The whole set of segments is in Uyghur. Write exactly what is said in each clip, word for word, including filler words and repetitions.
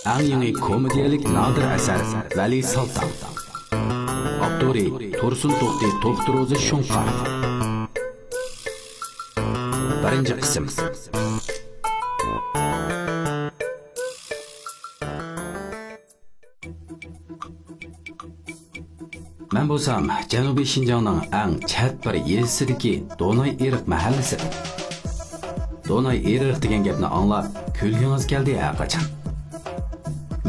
ئەڭ يېڭى كومېدىيەلىك نادىر ئەسەر ۋەلى سالتاڭ. ئاپتورى تۇرسۇن توختى، توختى روزى شۇڭقار. بىرىنچى قىسىم. مەن بولسام جەنۇبىي شىنجاڭنىڭ ئەڭ چەت بىر يېزىسىدىكى دوناي ئېرىق مەھەللىسىدىن. دوناي ئېرىق دېگەن گەپنى ئاڭلاپ كۈلگۈڭىز كەلدى ھەرقاچان.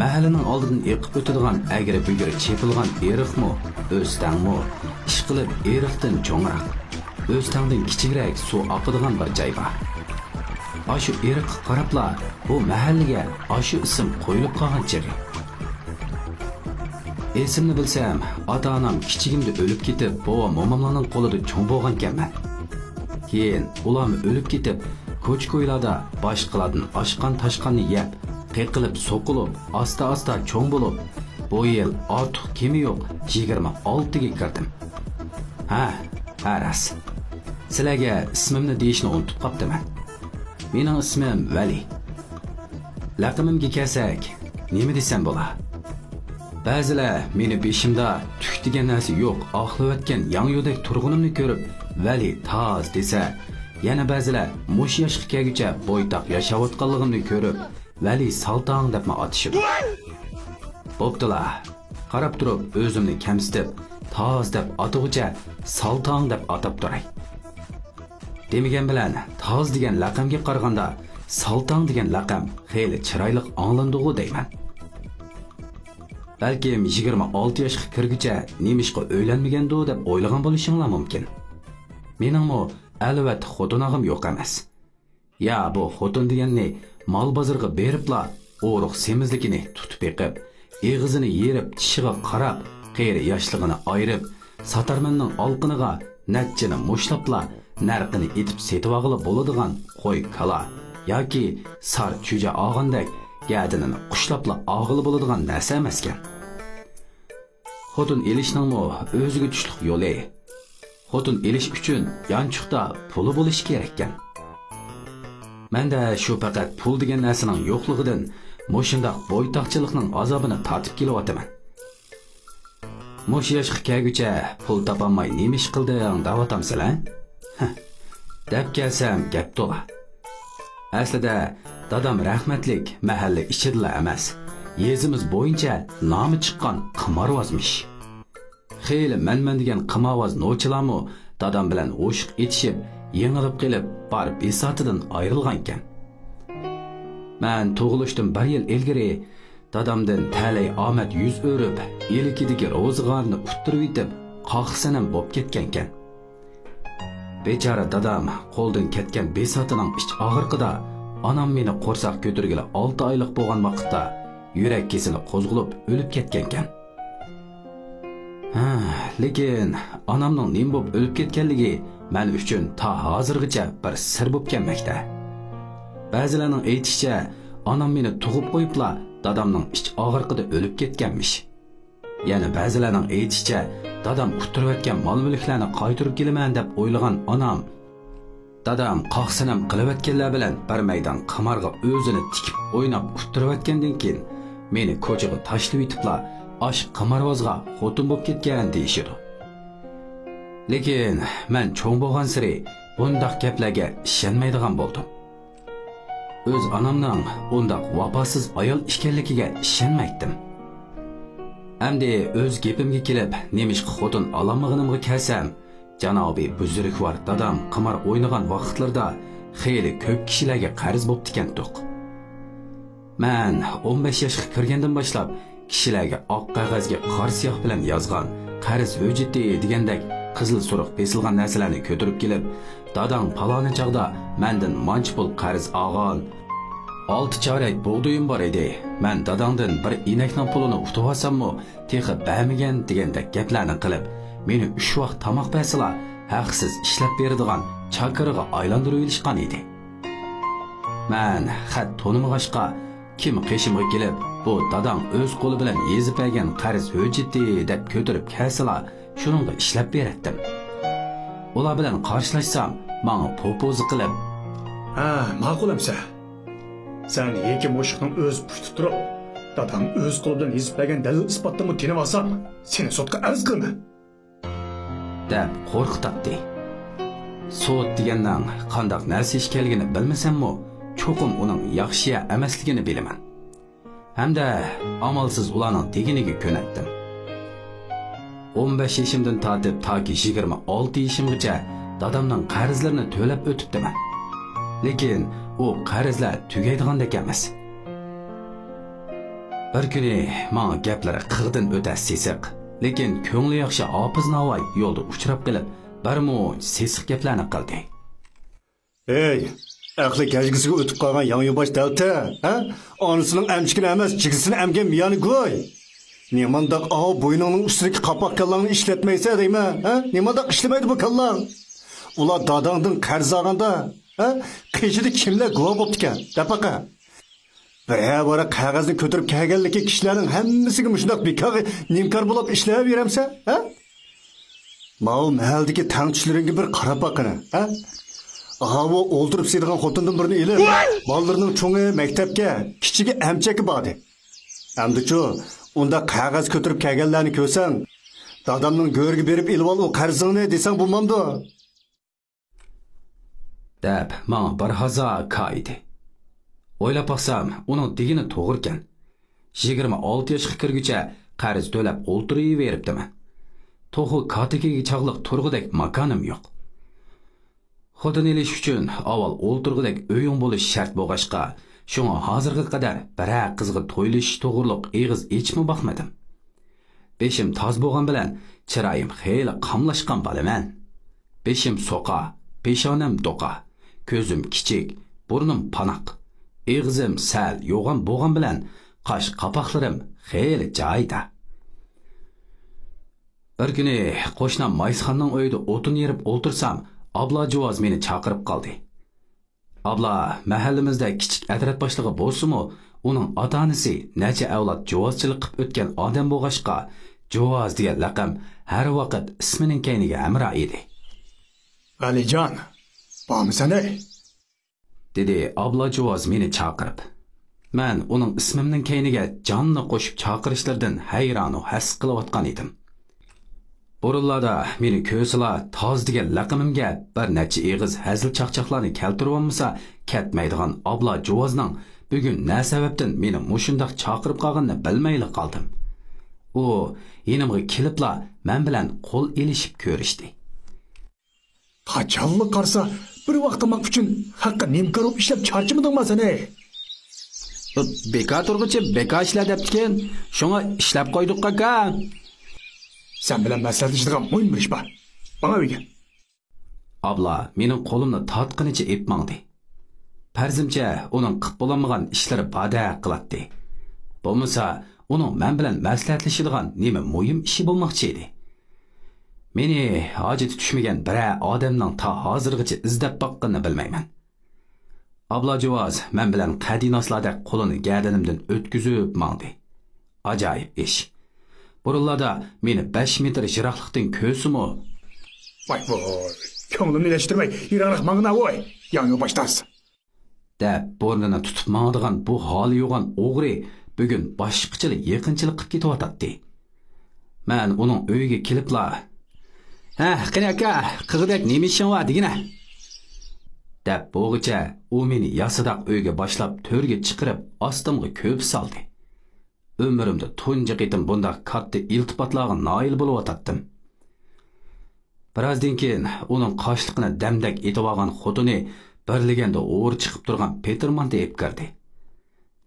مەھەللىنىڭ ئالدىدىن ئېقىپ ئۆتىدىغان ئەگرى-بۈگرى چېپىلغان ئېرىقمۇ، ئۆستەڭمۇ، ئىشقىلىپ ئېرىقتىن چوڭراق، ئۆستەڭدىن كىچىكرەك سۇ ئاقىدىغان بىر جاي بار. ئاشۇ ئېرىققا قاراپلا بۇ مەھەللىگە ئاشۇ ئىسىم قويۇلۇپ قالغان چېغى. ئېسىمنى بىلسەم، ئاتا-ئانام كىچىكىمدە ئۆلۈپ كېتىپ، بوۋام-موماملارنىڭ قولىدا چوڭ بولغانكەنمەن. كېيىن ئۇلارمۇ ئۆلۈپ كېتىپ، كوچا-كويلاردا باشقىلاردىن ئاشقان-تاشقاننى يەپ، قېقىلىپ-سوقۇلۇپ، ئاستا-ئاستا چوڭ بولۇپ، بۇ يىل ئارتۇق كېمى يوق يىگىرمە ئالتىگە كىردىم. ھە، ھە، راست. سىلەرگە ئىسمىمنى دېيىشنى ئۇنتۇپ قاپتىمەن. مېنىڭ ئىسمىم ۋەلى. لەقىمىمگە كەلسەك، نېمە دېسەم بولا؟ بەزىلەر مېنى بېشىمدا تۈك دېگەن نەرسە يوق، ئاقلىۋەتكەن ياڭيۇدەك تۇرغىنىمنى كۆرۈپ، ۋەلى تاز دېسە، يەنە بەزىلەر مۇشۇ ياشقا كەلگۈچە بويتاق ياشاۋاتقانلىقىمنى كۆرۈپ، ۋەلى سالتاڭ دەپمۇ ئاتىشىدۇ. بوپتۇلا، قاراپ تۇرۇپ ئۆزۈمنى كەمسىتىپ، تاز دەپ ئاتىغۇچە سالتاڭ دەپ ئاتاپ تۇراي. دېمىگەن بىلەن تاز دېگەن لەقەمگە قارىغاندا سالتاڭ دېگەن لەقەم خېلى چىرايلىق ئاڭلىنىدىغۇ دەيمەن. بەلكىم يىگىرمە ئالتە ياشقا كىرگۈچە نېمىشقا ئۆيلەنمىگەندۇ دەپ ئويلىغان بولۇشۇڭلار مۇمكىن. مېنىڭمۇ ئەلۋەتتە خوتۇن ئاغام يوق ئەمەس. يا بۇ خوتۇن دېگەننى مال بازىرىغا بېرىپلا ئورۇق سېمىزلىكىنى تۇتۇپ بېقىپ، ئېغىزىنى يېرىپ چىشىغا قاراپ، قېرى ياشلىقىنى ئايرىپ، ساتارمەننىڭ ئالىقىنىغا نەچچىنى مۇشتلاپلا نەرقىنى ئېيتىپ سېتىۋالغىلى بولىدىغان قوي-كالا ياكى سار چۈجە ئالغاندەك گەدىنىنى قۇشلاپلا ئالغىلى بولىدىغان نەرسە ئەمەسكەن. خوتۇن ئېلىشنىڭمۇ ئۆزىگە تۇشلۇق يولى. خوتۇن ئېلىش ئۈچۈن يانچۇقتا پۇلى بولۇشى كېرەككەن. مەندە شۇ پەقەت پۇل دېگەن نەرسىنىڭ يوقلۇقىدىن مۇشۇنداق بويتاقچىلىقنىڭ ئازابىنى تارتىپ كېلىۋاتىمەن. مۇشۇ ياشقا كەلگۈچە پۇل تاپالماي نېمە ئىش قىلدىڭ دەۋاتامسىلە؟ ھە، دەپ كەلسەم گەپ تولا. ئەسلىدە دادام رەھمەتلىك مەھەللە ئىچىدىلا ئەمەس، يېزىمىز بويىچە نامى چىققان قىمارۋازمىش. خېلى مەنمەن دېگەن قىمارۋاز نوچىلارمۇ دادام بىلەن ئوشۇق ئېتىشىپ، يېڭىلىپ قېلىپ بار بىساتىدىن ئايرىلغانىكەن. مەن تۇغۇلۇشتىن بىر يىل ئىلگىرى دادامدىن تەلەي ئامەت يۈز ئۆرۈپ، ئىلكىدىكى روزىغارنى ئۇتتۇرۇۋېتىپ، قاقا سەنەم بوپ كەتكەنىكەن. بىچارە دادام قولدىن كەتكەن بىساتىنىڭ ئىچ ئاغرىقىدا، ئانام مېنى قورساق كۆتۈرگىلى ئالتە ئايلىق بولغان ۋاقىتتا يۈرەك كېسىلى قوزغىلىپ ئۆلۈپ كەتكەنىكەن. ھە، لېكىن ئانامنىڭ نېمە بولۇپ ئۆلۈپ كەتكەنلىكى مەن ئۈچۈن تا ھازىرغىچە بىر سىر بولۇپ كەلمەكتە. بەزىلەرنىڭ ئېيتىشىچە، ئانام مېنى تۇغۇپ قويۇپلا دادامنىڭ ئىچ ئاغرىقىدا ئۆلۈپ كەتكەنمىش. يەنە بەزىلەرنىڭ ئېيتىشىچە، دادام ئۇتتۇرۇۋەتكەن مال-مۈلۈكلەرنى قايتۇرۇپ كېلىمەن دەپ ئويلىغان ئانام، دادام قاق سەنەم قىلىۋەتكەنلەر بىلەن بىر مەيدان قىمارغا ئۆزىنى تىكىپ ئويناپ ئۇتتۇرۇۋەتكەندىن كېيىن، مېنى كوچىغا تاشلىۋېتىپلا، ئاشۇ قىمارۋازغا خوتۇن بولۇپ كەتكەن دېيىشىدۇ. لېكىن مەن چوڭ بولغانسېرى بۇنداق گەپلەرگە ئىشەنمەيدىغان بولدۇم. ئۆز ئانامنىڭ ئۇنداق ۋاپاسىز ئايال ئىكەنلىكىگە ئىشەنمەيتتىم. ئەمدى ئۆز گېپىمگە كېلىپ، نېمىشقا خوتۇن ئالالمىغىنىمغا كەلسەم، جانابىي بۈزرۈكۋار دادام قىمار ئوينىغان ۋاقىتلىرىدا خېلى كۆپ كىشىلەرگە قەرز بوپتىكەنتۇق. مەن ئون بەش ياشقا كىرگەندىن باشلاپ، كىشىلەرگە ئاق قەغەزگە قارا سىياھ بىلەن يازغان قەرز ھۆججىتى دېگەندەك قىزىل سۇرۇق بېسىلغان نەرسىلەرنى كۆتۈرۈپ كېلىپ، داداڭ پالانى چاغدا مەندىن مانچە پۇل قەرز ئالغان، ئالتە چارەك بۇغدىيىم بار ئىدى، مەن داداڭدىن بىر ئىنەكنىڭ پۇلىنى ئۇتۇۋالساممۇ تېخى بەرمىگەن دېگەندەك گەپلەرنى قىلىپ، مېنى ئۈچ ۋاق تاماق بەرسىلا ھەقسىز ئىشلەپ بېرىدىغان چاكىرىغا ئايلاندۇرۇۋېلىشقان ئىدى. مەن خەت تونۇمىغاچقا، كىم قېشىمغا كېلىپ، بۇ داداڭ ئۆز قولى بىلەن يېزىپ بەرگەن قەرز ھۆججىتى دەپ كۆتۈرۈپ كەلسىلا، شۇنىڭغا ئىشلەپ بېرەتتىم. ئۇلار بىلەن قارشىلاشسام، ماڭا پوپوزا قىلىپ، ھە، ماقۇل ئەمسە. سەن ھېكىم ئوشۇقنىڭ ئۆزى پۇشتى تۇرۇپ، داداڭ ئۆز قولى بىلەن يېزىپ بەرگەن دەلىل ئىسپاتتىنمۇ تېنىۋالسام، سېنى سوتقا ئەرز قىلىمەن. دەپ قورقۇتاتتى. سوت دېگەننىڭ قانداق نەرسە ئىكەنلىكىنى بىلمىسەممۇ، چوقۇم ئۇنىڭ ياخشى يەر ئەمەسلىكىنى بىلىمەن. ھەمدە ئامالسىز ئۇلارنىڭ دېگىنىگە كۆنەتتىم. ئون بەش يېشىمدىن تارتىپ تاكى يىگىرمە ئالتە يېشىمغىچە دادامنىڭ قەرزلىرىنى تۆلەپ ئۆتۈپتىمەن. لېكىن ئۇ قەرزلەر تۈگەيدىغاندەك ئەمەس. بىر كۈنى ماڭا گەپلىرى قىغدىن ئۆتە سېسىق، لېكىن كۆڭلى ياخشى ھاپىز ناۋاي يولدا ئۇچراپ قېلىپ، بىرمۇنچە سېسىق گەپلەرنى قىلدى. ھەي، ئەقلى گەجگىسىگە ئۆتۈپ قالغان ياڭيۇباش دەلتە، ھە؟ ئانىسىنىڭ ئەمچىكىنى ئەمەس، جىگىسىنى ئەمگەن مىيانىگۆي. نېمانداق ئاۋۇ بوينۇڭنىڭ ئۈستىدىكى قاپاق كاللاڭنى ئىشلەتمەيسەن دەيمەن، ھە؟ نېمانداق ئىشلىمەيدۇ بۇ كاللاڭ؟ ئۇلار داداڭدىن قەرز ئالغاندا، ھە؟ قېشىدا كىملەر گۇۋاھ بوپتىكەن؟ دەپ باقە. بىرەر ۋاراق قەغەزنى كۆتۈرۈپ كەلگەنلىكى كىشىلەرنىڭ ھەممىسىگە مۇشۇنداق بىكارغا نىمكار بولۇپ ئىشلەۋېرەمسەن، ھە؟ ماۋۇ مەھەللىدىكى تەڭتۇشلىرىڭگە بىر قاراپ باققىنا، ھە؟ ئاۋۇ ئولتۇرۇپ سىيدىغان خوتۇندىن بىرنى ئېلىپ، بالىلىرىنىڭ چوڭى مەكتەپكە، كىچىكى ئەمچەككە باردى. ئەمدىچۇ، ئۇنداق قەغەز كۆتۈرۈپ كەلگەنلەرنى كۆرسەڭ، دادامنىڭ گۆرىگە بېرىپ ئېلىۋال ئۇ قەرزىڭنى دېسەڭ بولمامدۇ؟ دەپ ماڭا بىر ھازا كايىدى. ئويلاپ باقسام، ئۇنىڭ دېگىنى توغرىكەن. يىگىرمە ئالتە ياشقا كىرگۈچە قەرز تۆلەپ ئولتۇرۇۋېرىپتىمەن. توخۇ كاتىكىگە چاغلىق تۇرغۇدەك ماكانىم يوق. خوتۇن ئېلىش ئۈچۈن ئاۋۋال ئولتۇرغۇدەك ئۆيۈڭ بولۇشى شەرت بولغاچقا، شۇڭا ھازىرغا قەدەر بىرەر قىزغا تويلىشىش توغرۇلۇق ئېغىز ئېچىپمۇ باقمىدىم. بېشىم تاز بولغان بىلەن چىرايىم خېلى قاملاشقان بالىمەن. بېشىم سوقا، پېشانەم دوقا، كۆزۈم كىچىك، بۇرنۇم پاناق، ئېغىزىم سەل يوغان بولغان بىلەن قاش قاپاقلىرىم خېلى جايىدا. بىر كۈنى قوشنام مايسىخاننىڭ ئۆيىدە ئوتۇن يېرىپ ئولتۇرسام، ئابلا جۇۋاز مېنى چاقىرىپ قالدى. ئابلا مەھەللىمىزدە كىچىك ئەترەت باشلىقى بولسىمۇ، ئۇنىڭ ئاتا-ئانىسى نەچچە ئەۋلاد جۇۋازچىلىق قىپ ئۆتكەن ئادەم بولغاچقا، جۇۋاز دېگەن لەقەم ھەر ۋاقىت ئىسمىنىڭ كەينىگە ھەمراھ ئىدى. ئەلىجان، بارمىسەن ئەي؟ دېدى ئابلا جۇۋاز مېنى چاقىرىپ. مەن ئۇنىڭ ئىسمىمنىڭ كەينىگە جاننى قوشۇپ چاقىرىشلىرىدىن ھەيرانۇ ھەس قىلىۋاتقان ئىدىم. بۇرۇنلاردا مېنى كۆرسىلا تاز دېگەن لەقىمىمگە بىر نەچچە ئېغىز ھەزىل چاقچاقلارنى كەلتۈرۈۋالمىسا كەتمەيدىغان ئابلا جۇۋازنىڭ بۈگۈن نە سەۋەبتىن مېنى مۇشۇنداق چاقىرىپ قالغىنىنى بىلمەيلا قالدىم. ئۇ يېنىمغا كېلىپلا مەن بىلەن قول ئېلىشىپ كۆرۈشتى. قاچانلا قارىسا، بىر ۋاق تاماق ئۈچۈن خەققە نىمكار بولۇپ ئىشلەپ چارچىمىدىڭما سەن ھەي؟ بىكار تۇرغۇچە بىكار ئىشلە دەپتىكەن، شۇڭا ئىشلەپ قويدۇق ئاكا. سەن بىلەن مەسلىھەتلىشىدىغان مۇھىم بىر ئىش بار. ماڭا ئۆيگە. ئابلا مېنىڭ قولۇمنى تارتقىنىچە ئېپ ماڭدى. پەرىزىمچە ئۇنىڭ قىپ بولالمىغان ئىشلىرى باردەك قىلاتتى. بولمىسا ئۇنىڭ مەن بىلەن مەسلىھەتلىشىدىغان نېمە مۇھىم ئىشى بولماقچى ئىدى. مېنى ھاجىتى چۈشمىگەن بىرەر ئادەمنىڭ تا ھازىرغىچە ئىزدەپ باققىنىنى بىلمەيمەن. ئابلا جۇۋاز مەن بىلەن قەدىناسلاردەك قولىنى گەدىنىمدىن ئۆتكۈزۈپ ماڭدى. ئاجايىپ ئىش. بۇرۇنلاردا مېنى بەش مېتىر يىراقلىقتىن كۆرسىمۇ، ۋاي ۋوي، كۆڭلۈمنى ئېلىشتۇرماي يىراقراق ماڭغىنا ۋوي، ياڭيۇ باشتاس. دەپ بۇرنىنى تۇتۇپ ماڭىدىغان بۇ ھالى يوغان ئوغرى بۈگۈن باشقىچىلا يېقىنچىلىق قىپ كېتىۋاتاتتى. مەن ئۇنىڭ ئۆيىگە كېلىپلا، ھە، قېنى ئاكا، قىغىدەك نېمە ئىشىڭ بار دېگىنە؟ دەپ بولغۇچە ئۇ مېنى ياسىداق ئۆيگە باشلاپ تۆرگە چىقىرىپ ئاستىمغا كۆپە سالدى. ئۆمرۈمدە تۇنجى قېتىم بۇنداق كاتتا ئىلتىپاتلارغا نائىل بولۇۋاتاتتىم. بىرازدىن كېيىن ئۇنىڭ قاشلىقىنى دەمدەك ئېتىۋالغان خوتۇنى بىر لېگەندە ھورى چىقىپ تۇرغان پېتىر مانتا ئېلىپ كىردى.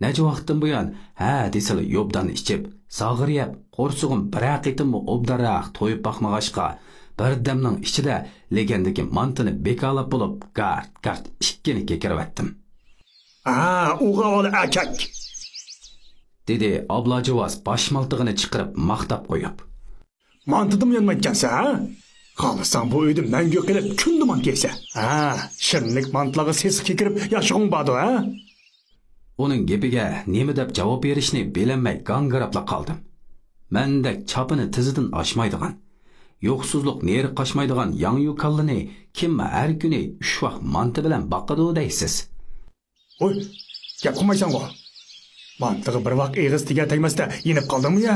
نەچچە ۋاقىتتىن بۇيان ھە دېسىلا يوبدان ئىچىپ، زاغرىيەپ، قورسىقىم بىرەر قېتىممۇ ئوبدانراق تويۇپ باقمىغاچقا، بىردەمنىڭ ئىچىدە لېگەندىكى مانتىنى بىكارلاپ بولۇپ، گارت-گارت ئىككىنى كېكىرىۋەتتىم. ھە، ئوغۇل ئەركەك! دېدى ئابلاجۇۋاز باش مالتىقىنى چىقىرىپ ماختاپ قويۇپ. مانتىدىمۇ يانمايدىكەنسەن، ھە؟ خالىساڭ بۇ ئۆيدە مەڭگۈ قېلىپ، كۈندە مانتا يەيسەن. ھە، شىرىنلىك مانتىلارغا سېسىق كېكىرىپ ياشىغۇڭ باردۇ، ھە؟ ئۇنىڭ گېپىگە نېمە دەپ جاۋاب بېرىشنى بىلەلمەي گاڭگىراپلا قالدىم. مەندەك چاپىنى تىزىدىن ئاشمايدىغان، يوقسۇزلۇق نېرى قاچمايدىغان ياڭيۇ كاللىنى كىم ھەر كۈنى ئۈچ ۋاق مانتا بىلەن باقىدۇ دەيسىز؟ ھوي، گەپ قىلمايسەنغۇ. مانتىغا بىر ۋاق ئېغىز تېگەر تەگمەستە يېنىپ قالدىڭمۇ يا؟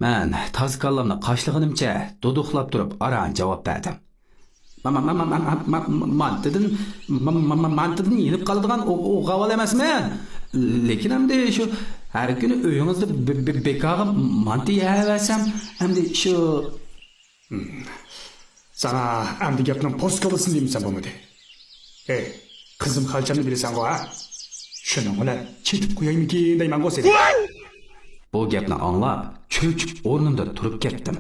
مەن تازا كاللامنى قاشلىغىنىمچە دۇدۇقلاپ تۇرۇپ ئاران جاۋاب بەردىم. ما-، ما-، ما-، مانتىدىن، ما-، ما-، ما-، مانتىدىن يېنىپ قالىدىغان ئو-، ئوغۇل ئەمەسمەن. لېكىن ئەمدى شۇ ھەر كۈنى ئۆيىڭىزدە بى-، بى-، بىكارغا مانتا يەۋەرسەم، ئەمدى شۇ. ساڭا ئەمدى گەپنىڭ پوسكالىسىنى دېمىسەم بولمىدى. ھەي، قىزىم خەلچەمنى بىلىسەنغۇ، ھە؟ شۇنىڭ بىلەن چېتىپ قويايمىكىن دەيمەنغۇ سېنى. بۇ گەپنى ئاڭلاپ، چۆچۈپ ئورنۇمدا تۇرۇپ كەتتىم.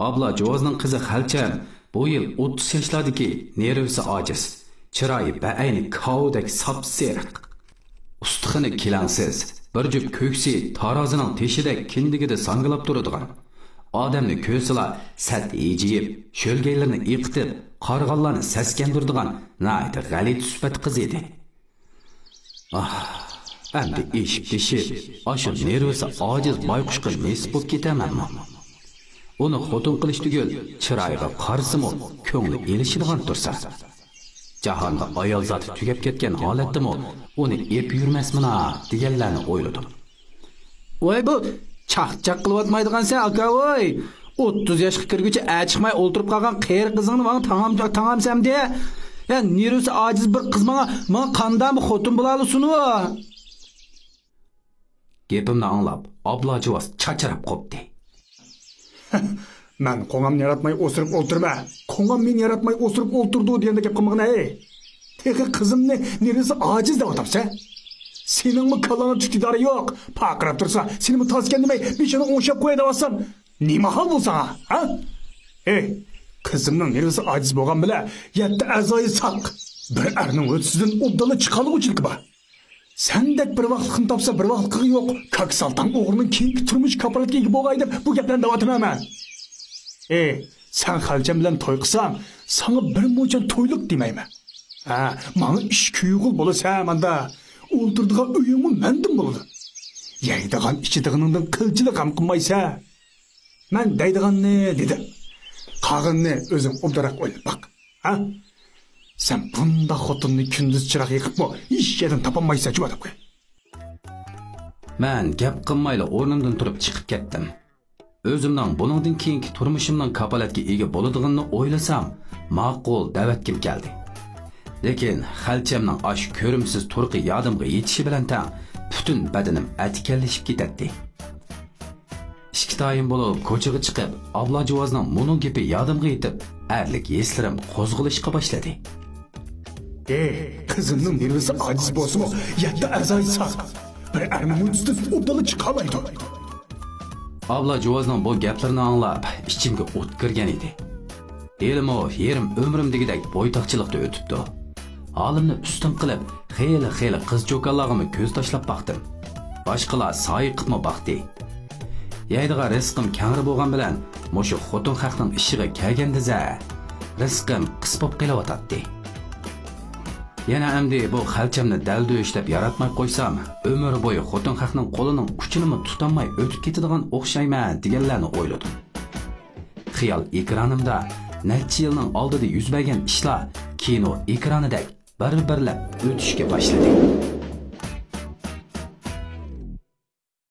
ئابلا جوۋازنىڭ قىزى خەلچەم بۇ يىل ئوتتۇز ياشلاردىكى، نېرۋىسى ئاجىز، چىرايى بەئەينى كاۋىدەك ساپسېرىق. ئۇستىخىنى كېلەڭسىز، بىر جۈپ كۆكسى تارازىنىڭ تېشىدەك كىندىكىدە ساڭگىلاپ تۇرىدىغان، ئادەمنى كۆرسىلا سەت ھىجىيىپ، شۆلگەيلىرىنى ئېقىتىپ، قارىغانلارنى سەسكەندۈرىدىغان ناھايىتى غەلىتە سۈپەت قىزى ئىدى. ئاھ، ئەمدى ئېشىپ-ئېشىپ، ئاشۇ نېرۋىسى ئاجىز بايقۇشقا نېسىپ بولۇپ كېتەرمەنمۇ؟ ئۇنى خوتۇن قىلىش تۈگۈل، چىرايىغا قارىسىمۇ كۆڭلى ئېلىشىدىغان تۇرسا. جاھاندا ئايال زاتى تۈگەپ كەتكەن ھالەتتىمۇ ئۇنى ئېپ يۈرمەسمىنا دېگەنلەرنى ئويلىدىم. ۋاي بۇ، چاقچاق قىلىۋاتمايدىغانسەن ئاكا ۋاي. ئوتتۇز ياشقا كىرگۈچە ئەچىقماي ئولتۇرۇپ قالغان قېرى قىزىڭنى ماڭا تاڭام-، تاڭامسەن ئەمدى؟ يا نېرۋىسى ئاجىز بىر قىز ماڭا، ماڭا قانداقمۇ خوتۇن بولالىسۇنۇ؟ گېپىمنى ئاڭلاپ، ئابلا جۇۋاز چاچراپ قوپتى. مەن قوڭامنى ياراتماي ئوسۇرۇپ ئولتۇرىمەن، قوڭام مېنى ياراتماي ئوسۇرۇپ ئولتۇرىدۇ دېگەندە گەپ قىلمىغىن ھەي. تېخى قىزىمنى نېرۋىسى ئاجىز دەۋاتامسەن؟ سېنىڭمۇ كاللاڭدا تۈتىدارى يوق، پارقىراپ تۇرسا، سېنىمۇ تازىكەن دېمەي بېشىڭنى ئوڭشاپ قوياي دەۋاتسام، نېمە ھال بولساڭا، ھە؟ ھەي، قىزىمنىڭ نېرۋىسى ئاجىز بولغان بىلەن يەتتە ئەزايى ساق. بىر ئەرنىڭ ھۆددىسىدىن ئوبدانلا چىقالىغۇچىلىكى بار. سەندەك بىر ۋاقلىقنى تاپسا، بىر ۋاقلىقى يوق كاكسالتاڭ ئوغرىنىڭ كېيىنكى تۇرمۇش كاپالەتكە ئىگە بولغاي دەپ بۇ گەپلەرنى دەۋاتىمەن مەن. ئى، سەن خەلچەم بىلەن توي قىلساڭ، ساڭا بىر موچەن تويلۇق دېمەيمەن. ھە، ماڭا ئىش كۆيۈغۇل بولىسەن ماندا. ئولتۇرىدىغان ئۆيۈڭمۇ مەندىن بولىدۇ. يەيدىغان، ئىچىدىغىنىڭدىن قىلچىلا غەم قىلمايسەن. مەن دەيدىغاننى دېدىم. قالغىنىنى ئۆزۈڭ ئوبدانراق ئويلاپ باق. ھە؟ سەن بۇنداق خوتۇننى كۈندۈز چىراغ يېقىپمۇ ھېچ يەردىن تاپالمايسەن، جۇمۇ دەپ قوي. مەن گەپ قىلمايلا ئورنۇمدىن تۇرۇپ چىقىپ كەتتىم. ئۆزۈمنىڭ بۇنىڭدىن كېيىنكى تۇرمۇشۇمنىڭ كاپالەتكە ئىگە بولىدىغىنىنى ئويلىسام، ماقۇل دەۋەتكۈم كەلدى. لېكىن خەلچەمنىڭ ئاشۇ كۆرۈمسىز تۇرقى يادىمغا يېتىشى بىلەن تەڭ پۈتۈن بەدىنىم ئەتكەنلىشىپ كېتەتتى. ئىككى تايىن بولۇپ كوچىغا چىقىپ، ئابلا جۇۋازنىڭ مۇنۇ گېپى يادىمغا يېتىپ، ئەرلىك ھېسلىرىم قوزغىلىشقا باشلىدى. ئى، قىزىمنىڭ نېرۋىسى ئاجىز بولسىمۇ، يەتتە ئەزايى ساق. بىر ئەرنىڭ ھۆددىسىدىن ئوبدانلا چىقالايدۇ. ئابلا جۇۋازنىڭ بۇ گەپلىرىنى ئاڭلاپ، ئىچىمگە ئوت كىرگەن ئىدى. ھېلىمۇ يېرىم ئۆمرۈم دېگۈدەك بويتاقچىلىقتا ئۆتۈپتۇ. ھالىمنى ئۈستۈن قىلىپ، خېلى-خېلى قىز-چوكانلارغىمۇ كۆز تاشلاپ باقتىم. باشقىلار سايىقىپمۇ باقتى. يەيدىغان رىزقىم كەڭرى بولغان بىلەن، مۇشۇ خوتۇن خەقنىڭ ئىشىغا كەلگەندىزە، رىزقىم قىس بولۇپ قېلىۋاتاتتى. يەنە ئەمدى بۇ خەلچەمنى دەلدۈش دەپ ياراتماي قويسام، ئۆمۈر بويى خوتۇن خەقنىڭ قولىنىڭ ئۇچىنىمۇ تۇتالماي ئۆتۈپ كېتىدىغان ئوخشايمەن دېگەنلەرنى ئويلىدىم. خىيال ئېكرانىمدا نەچچە يىلنىڭ ئالدىدا يۈز بەرگەن ئىشلار كىنو ئېكرانىدەك بىر-بىرلەپ ئۆتۈشكە باشلىدى.